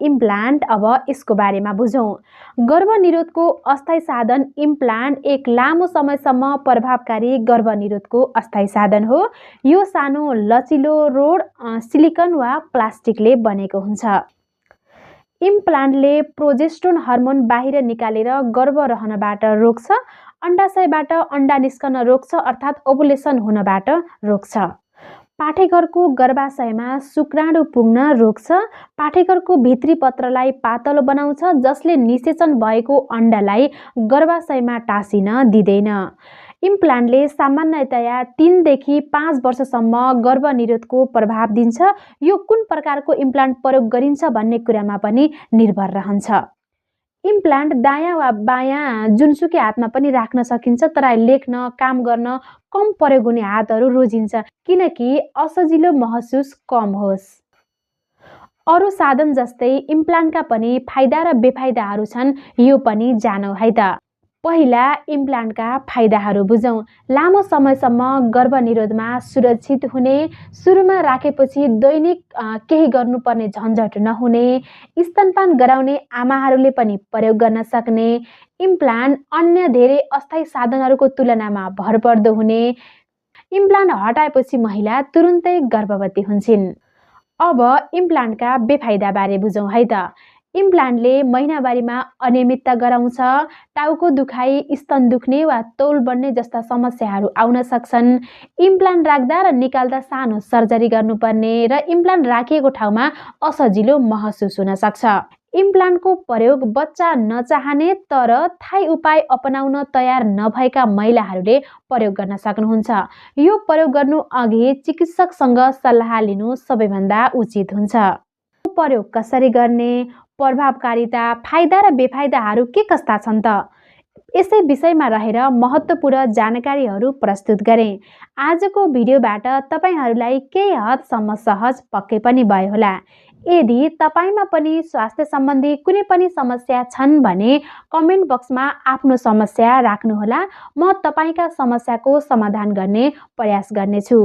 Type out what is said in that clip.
Implant. अब यसको बारेमा बुझौँ। गर्भनिरोधको अस्थायी साधन इम्प्लान्ट एक लामो समयसम्म प्रभावकारी गर्भनिरोधको अस्थायी साधन हो। यो सानो लचिलो रोड, सिलिकन वा प्लास्टिकले बनेको हुन्छ। इम्प्लान्टले प्रोजेस्टेरोन हर्मोन बाहिर निकालेर गर्भ रहनबाट रोक्छ, अण्डाशयबाट अण्डा निस्कन रोक्छ अर्थात् ओभुलेसन हुनबाट रोक्छ। पाठेघरको गर्भाशयमा शुक्राणु पुग्न रोक्छ। पाठेघरको भित्री पत्रलाई पातलो बनाउँछ, जसले निषेचन भएको अण्डालाई गर्भाशयमा टाँसिन दिँदैन। इम्प्लान्टले सामान्यतया 3 देखि 5 वर्षसम्म गर्भनिरोधको प्रभाव दिन्छ। यो कुन प्रकारको इम्प्लान्ट प्रयोग गरिन्छ भन्ने कुरामा पनि निर्भर रहन्छ। इम्प्लान्ट दायाँ वा बायाँ जुनसुकै हातमा पनि राख्न सकिन्छ, तर लेख्न, काम गर्न कम प्रयोग हुने हातहरू रोजिन्छ किनकि असजिलो महसुस कम होस्। अरू साधन जस्तै इम्प्लान्टका पनि फाइदा र बेफाइदाहरू छन्, यो पनि जानौँ है त। पहिला इम्प्लान्टका फाइदाहरू बुझौँ। लामो समयसम्म गर्भनिरोधमा सुरक्षित हुने, सुरुमा राखेपछि दैनिक केही गर्नुपर्ने झन्झट नहुने, स्तनपान गराउने आमाहरूले पनि प्रयोग गर्न सक्ने, इम्प्लान्ट अन्य धेरै अस्थायी साधनहरूको तुलनामा भरपर्दो हुने, इम्प्लान्ट हटाएपछि महिला तुरुन्तै गर्भवती हुन्छन्। अब इम्प्लान्टका बेफाइदाबारे बुझौँ है त। इम्प्लान्टले महिनावारीमा अनियमितता गराउँछ, टाउको दुखाइ, स्तन दुख्ने वा तौल बढ्ने जस्ता समस्याहरू आउन सक्छन्। इम्प्लान्ट राख्दा र निकाल्दा सानो सर्जरी गर्नुपर्ने र इम्प्लान्ट राखिएको ठाउँमा असजिलो महसुस हुन सक्छ। इम्प्लान्टको प्रयोग बच्चा नचाहने तर थाई उपाय अपनाउन तयार नभएका महिलाहरूले प्रयोग गर्न सक्नुहुन्छ। यो प्रयोग गर्नु अघि चिकित्सकसँग सल्लाह लिनु सबैभन्दा उचित हुन्छ। प्रयोग कसरी गर्ने, प्रभावकारिता, फाइदा र बेफाइदाहरू के कस्ता छन् त? यसै विषयमा रहेर महत्त्वपूर्ण जानकारीहरू प्रस्तुत गरेँ। आजको भिडियोबाट तपाईहरूलाई केही हदसम्म सहज पक्कै पनि भयो होला। यदि तपाईमा पनि स्वास्थ्य सम्बन्धी कुनै पनि समस्या छन् भने कमेन्ट बक्समा आफ्नो समस्या राख्नुहोला। म तपाईका समस्याको समाधान गर्ने प्रयास गर्नेछु।